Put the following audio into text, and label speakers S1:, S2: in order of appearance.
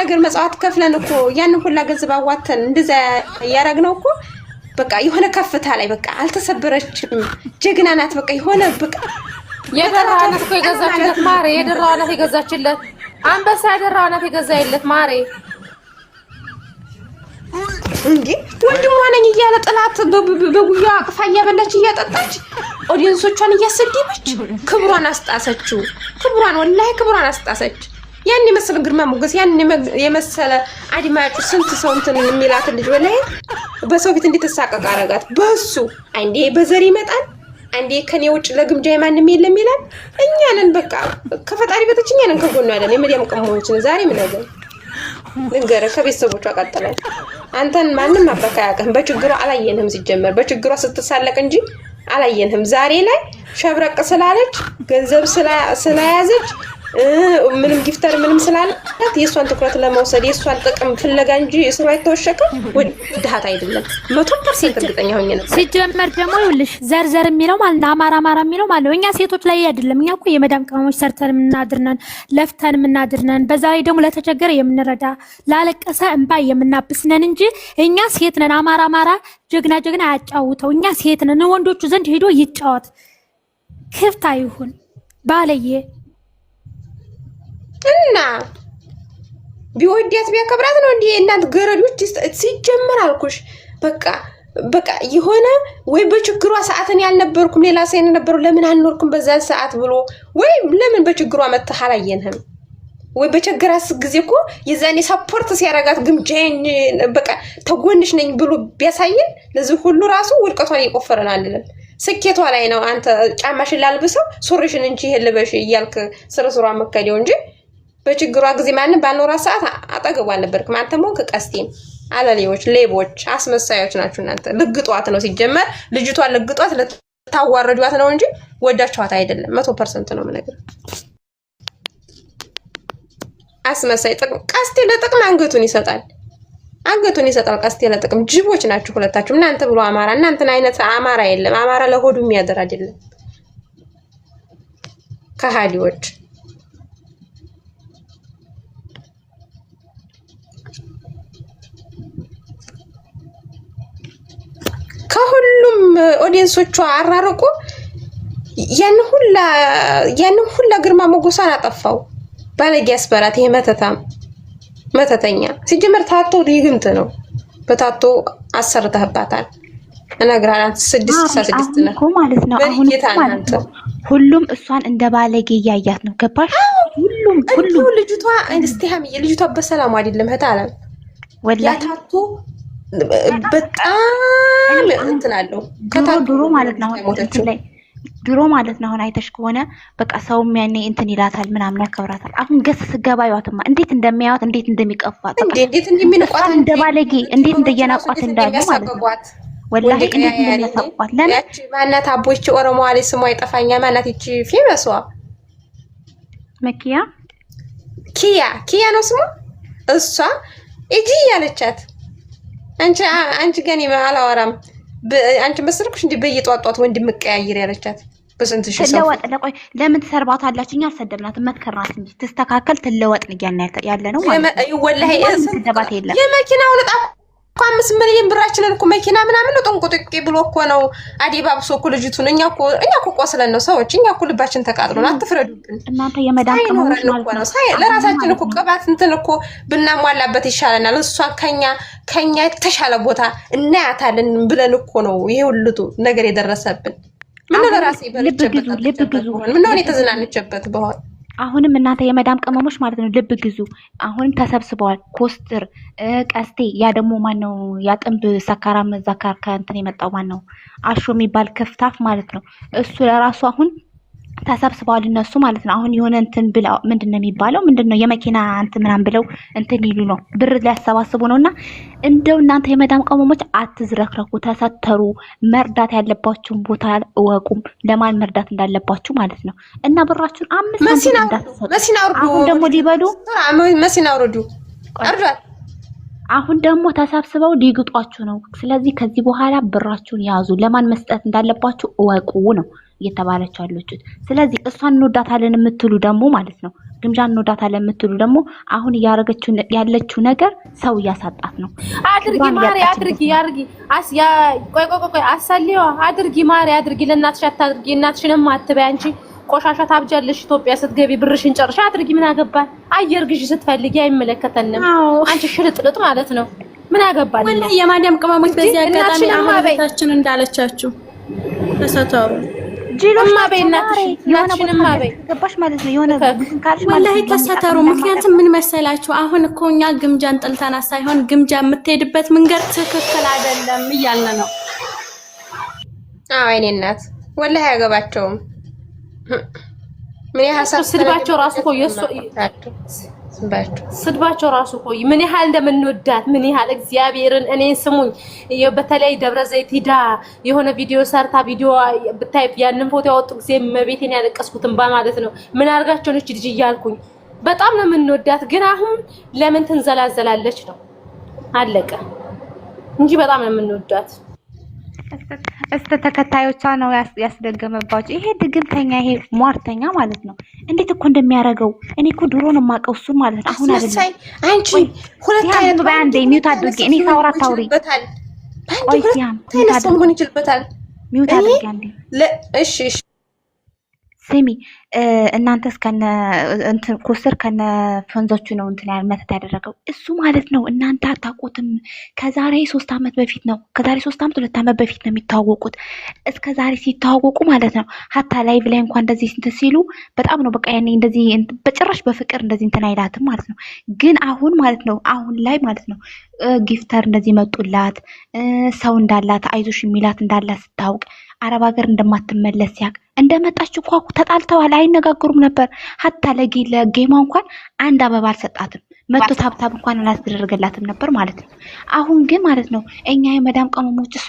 S1: ነገር መጽዋት ከፍለን እኮ ያንን ሁላ ገንዘብ አዋተን እንደዛ ያደረግነው እኮ በቃ የሆነ ከፍታ ላይ በቃ አልተሰበረችም፣ ጀግና ናት። በቃ የሆነ በቃ
S2: የደራ ናት እኮ የገዛችለት ማሬ፣ የደራ ናት የገዛችለት አንበሳ፣ የደራ ናት የገዛይለት ማሬ።
S1: እንዴ ወንድሟ ነኝ እያለ ጥላት በጉያ አቅፋ እያበላች እያጠጣች audience ኦቿን እያሰደበች ክብሯን አስጣሰችው። ክብሯን ወላሂ ክብሯን አስጣሰች። ያን የመሰለ ግርማ ሞገስ፣ ያን የመሰለ አድማጩ ስንት ሰው እንትን የሚላትን ልጅ ወላሂ በሰው ፊት እንድትሳቀቅ አረጋት። በሱ አንዴ በዘር ይመጣል፣ አንዴ ከኔ ውጭ ለግምጃ ማንም የለም ይላል። እኛ ነን በቃ ከፈጣሪ በታች እኛ ነን ከጎኑ ያለን የመዲያም ቅመሞችን። ዛሬ ምን ነገር ልንገርህ፣ ከቤተሰቦቿ ቀጥለን አንተን ማንም አበካ አያውቅህም። በችግሯ አላየንህም። ሲጀመር በችግሯ ስትሳለቅ እንጂ አላየንህም። ዛሬ ላይ ሸብረቅ ስላለች ገንዘብ ስለያዘች ምንም gifter ምንም ስላላት የእሷን ትኩረት ለመውሰድ የእሷን ጥቅም ፍለጋ እንጂ እስሯ የተወሸቀ ድሃት አይደለም። 100% እርግጠኛ ሆኜ ነበር።
S3: ሲጀመር ደግሞ ይኸውልሽ ዘርዘር የሚለው ማለት ነው አማራ አማራ የሚለው ማለት ነው። እኛ ሴቶች ላይ አይደለም። እኛ እኮ የመዳም ቅመሞች ሰርተን የምናድርነን ለፍተን የምናድርነን፣ በዛ ላይ ደግሞ ለተቸገረ የምንረዳ ላለቀሰ እንባ የምናብስነን እንጂ እኛ ሴት ነን። አማራ አማራ ጀግና ጀግና አያጫውተው። እኛ ሴት ነን። ወንዶቹ ዘንድ ሄዶ ይጫወት፣ ክፍት አይሁን ባለየ
S1: እና ቢወዳት ቢያከብራት ነው እንዲህ እናንተ ገረዶች። ሲጀመር አልኩሽ በቃ በቃ የሆነ ወይ በችግሯ ሰዓትን ያልነበርኩም ሌላ ሰው የነበሩ ለምን አልኖርኩም በዛን ሰዓት ብሎ ወይም ለምን በችግሯ መጥተህ አላየንህም ወይ በቸገራስ ጊዜ እኮ የዛኔ support ሲያረጋት ግምጃዬን በቃ ተጎንሽ ነኝ ብሎ ቢያሳየን ለዚህ ሁሉ ራሱ ውድቀቷን እየቆፈረን አንልም። ስኬቷ ላይ ነው አንተ ጫማሽን ላልብሰው ሱሪሽን እንጂ ይሄን ልበሽ እያልክ ስርስሯ መከደው እንጂ በችግሯ ጊዜ ማንም ባልኖራት ሰዓት አጠገቡ አልነበርክም። አንተም ሆንክ ቀስቴም አለሌዎች፣ ሌቦች፣ አስመሳዮች ናችሁ እናንተ። ልግጧት ነው ሲጀመር ልጅቷን ልግጧት ልታዋረዷት ነው እንጂ ወዳችኋት አይደለም። 100% ነው የምነግርህ። አስመሳይ ጥቅም ቀስቴ ለጥቅም አንገቱን ይሰጣል፣ አንገቱን ይሰጣል። ቀስቴ ለጥቅም ጅቦች ናችሁ ሁለታችሁ እናንተ ብሎ አማራ። እናንተን አይነት አማራ የለም። አማራ ለሆዱ የሚያደር አይደለም። ከሃዲዎች ከሁሉም audience ኦቿ አራርቆ ያን ሁላ ግርማ ሞገሷን አጠፋው። ባለጌ አስበራት። ይሄ መተታም መተተኛ ሲጀመር tattoo ድግምት ነው። በ tattoo አሰርተህባታል። እነግርሃለሁ። 666 ነው
S4: እኮ ማለት ነው። አሁን ማለት ነው ሁሉም እሷን እንደ ባለጌ እያያት ነው። ገባሽ? ሁሉም ሁሉም
S1: ልጅቷ እስቲ ሀምዬ ልጅቷ በሰላሙ አይደለም እህት አለም
S4: ወላሂ
S1: tattoo በጣም እንትን አለው።
S4: ድሮ ማለት ነው ላይ ድሮ ማለት ነው። አሁን አይተሽ ከሆነ በቃ ሰውም ያኔ እንትን ይላታል ምናምን ያከብራታል። አሁን ገስ ስገባ ይዋትማ እንዴት እንደሚያዩት እንዴት እንደሚቀፏት
S1: እንዴት እንደሚንቋት
S4: እንደ ባለጌ እንዴት እንደየናቋት እንዳሉ ማለት ነው። ወላሂ እንዴት እንደሚያሳቋት ለምን
S1: ያቺ ማናት አቦይቺ ኦሮሞ አለ ስሟ ይጠፋኛ። ማናት ይቺ famous ዋ
S4: መኪያ
S1: ኪያ ኪያ ነው ስሟ። እሷ እጂ ያለቻት አንቺ አንቺ ገኔ አላወራም አንቺ መሰልኩሽ እንዴ በየጧጧት ወንድ መቀያየር ያለቻት በስንት ሺህ ሰው
S4: ትለወጥ። ለቆይ ለምን ትሰርባታላችሁ? እኛ አልሰደብናትም፣ መከርናት እንጂ ትስተካከል ትለወጥ እያልን ያለ ነው ማለት ነው።
S1: ወላሂ
S4: ስደባት የለም።
S1: የመኪናውን ዕጣ እኮ 5 ሚሊዮን ብራችንን እኮ መኪና ምናምን ነው ጥንቁጥቄ ብሎ እኮ ነው አዲባብሶ እኮ ልጅቱን። እኛ እኮ እኛ እኮ ቆስለን ነው ሰዎች፣ እኛ እኮ ልባችን ተቃጥሎ ነው። አትፍረዱብን
S4: እናንተ የመዳም ቅመሞች
S1: ማለት ነው። ለራሳችን እኮ ቅባት እንትን እኮ ብናሟላበት ይሻለናል። እሷ ከኛ ከኛ የተሻለ ቦታ እናያታለን ብለን እኮ ነው ይሄ ሁሉ ነገር የደረሰብን። ምነው ለራሴ በልቼበት ምነው እኔ ተዝናንቼበት በሆን
S4: አሁንም እናንተ የመዳም ቅመሞች ማለት ነው ልብ ግዙ። አሁንም ተሰብስበዋል። ኮስትር ቀስቴ፣ ያ ደግሞ ማነው? ያ ጥንብ ሰካራም እዛ ከእንትን የመጣው ማነው? አሾ የሚባል ክፍታፍ ማለት ነው። እሱ ለራሱ አሁን ተሰብስበዋል እነሱ ማለት ነው። አሁን የሆነ እንትን ብለው ምንድን ነው የሚባለው? ምንድን ነው የመኪና እንትን ምናምን ብለው እንትን ይሉ ነው ብር ሊያሰባስቡ ነው። እና እንደው እናንተ የመዳም ቅመሞች አትዝረክረኩ፣ ተሰተሩ። መርዳት ያለባችሁን ቦታ እወቁም፣ ለማን መርዳት እንዳለባችሁ ማለት ነው። እና ብራችሁን 5 ሳንቲም እንዳትሰጡ። አሁን ደግሞ ሊበሉ
S1: መሲና አውርዱ አርዷል።
S4: አሁን ደግሞ ተሰብስበው ሊግጧችሁ ነው። ስለዚህ ከዚህ በኋላ ብራችሁን ያዙ፣ ለማን መስጠት እንዳለባችሁ እወቁ ነው። እየተባለች ያለችው። ስለዚህ እሷን እንወዳታለን የምትሉ ደግሞ ማለት ነው፣ ግምጃ እንወዳታለን የምትሉ ደግሞ አሁን እያደረገችው ያለችው ነገር ሰው እያሳጣት ነው።
S2: አድርጊ ማሪ፣ አድርጊ አድርጊ። አስያ ቆይ ቆይ ቆይ፣ አሳሊዋ አድርጊ ማሪ፣ አድርጊ። ለእናትሽ አታድርጊ፣ እናትሽንም አትበይ አንቺ ቆሻሻ ታብጃለሽ። ኢትዮጵያ ስትገቢ ብርሽን ጨርሻ አድርጊ። ምን አገባን? አየር ግዢ ስትፈልጊ አይመለከተንም። አንቺ ሽልጥልጥ ማለት ነው። ምን አገባን?
S5: ወላሂ የማዳም ቅመሞች በዚህ አጋጣሚ አሁን እንዳለቻችሁ ተሰተሩ
S4: ገባሽ ማለት ነው። የሆነ
S5: ወላሂ ተሰተሩ። ምክንያቱም ምን መሰላችሁ፣ አሁን እኮ እኛ ግምጃን ጥልተና ሳይሆን ግምጃ የምትሄድበት መንገድ ትክክል አይደለም እያልን ነው።
S1: አዎ የእኔ እናት ወላሂ አያገባቸውም። ምን ያህል
S2: ስድባቸው ራሱ እኮ ስድባቸው ራሱ እኮ ምን ያህል እንደምንወዳት ምን ያህል እግዚአብሔርን። እኔ ስሙኝ፣ በተለይ ደብረ ዘይት ሂዳ የሆነ ቪዲዮ ሰርታ ቪዲዮ ብታይ ያንን ፎቶ ያወጡ ጊዜ መቤቴን ያለቀስኩትን ማለት ነው። ምን አድርጋቸው ነች ልጅ እያልኩኝ በጣም ነው የምንወዳት። ግን አሁን ለምን ትንዘላዘላለች ነው አለቀ እንጂ በጣም ነው የምንወዳት።
S4: እስተ ተከታዮቿ ነው ያስደገመባቸው። ይሄ ድግምተኛ፣ ይሄ ሟርተኛ ማለት ነው። እንዴት እኮ እንደሚያደርገው እኔ እኮ ድሮ ነው የማውቀው እሱን ማለት ነው። አሁን አይደለም።
S1: አንቺ ሁለት አይነት
S4: በአንዴ mute አድርጊ። እኔ ሳውራ አታውሪ።
S1: ቆይ ሲያም mute መሆን ይችልበታል።
S4: mute አድርጊ አንዴ።
S1: እሺ እሺ
S4: ስሚ እናንተስ ከነ እንትን ኮስተር ከነ ፈንዞቹ ነው እንትን መተት ያደረገው እሱ ማለት ነው። እናንተ አታውቁትም። ከዛሬ 3 ዓመት በፊት ነው፣ ከዛሬ 3 ዓመት 2 ዓመት በፊት ነው የሚተዋወቁት። እስከ ዛሬ ሲተዋወቁ ማለት ነው ሀታ live ላይ እንኳን እንደዚህ እንትን ሲሉ በጣም ነው በቃ ያኔ እንደዚህ በጭራሽ በፍቅር እንደዚህ እንትን አይላትም ማለት ነው። ግን አሁን ማለት ነው አሁን ላይ ማለት ነው gifter እንደዚህ መጡላት፣ ሰው እንዳላት አይዞሽ የሚላት እንዳላት ስታውቅ፣ አረብ ሀገር እንደማትመለስ ሲያቅ፣ እንደመጣች እኮ ተጣልተዋል፣ አይነጋገሩም ነበር። ሀታ ለጌማ እንኳን አንድ አበባ አልሰጣትም፣ መቶ tap tap እንኳን አላስደረገላትም ነበር ማለት ነው። አሁን ግን ማለት ነው እኛ የመዳም ቅመሞች እሷ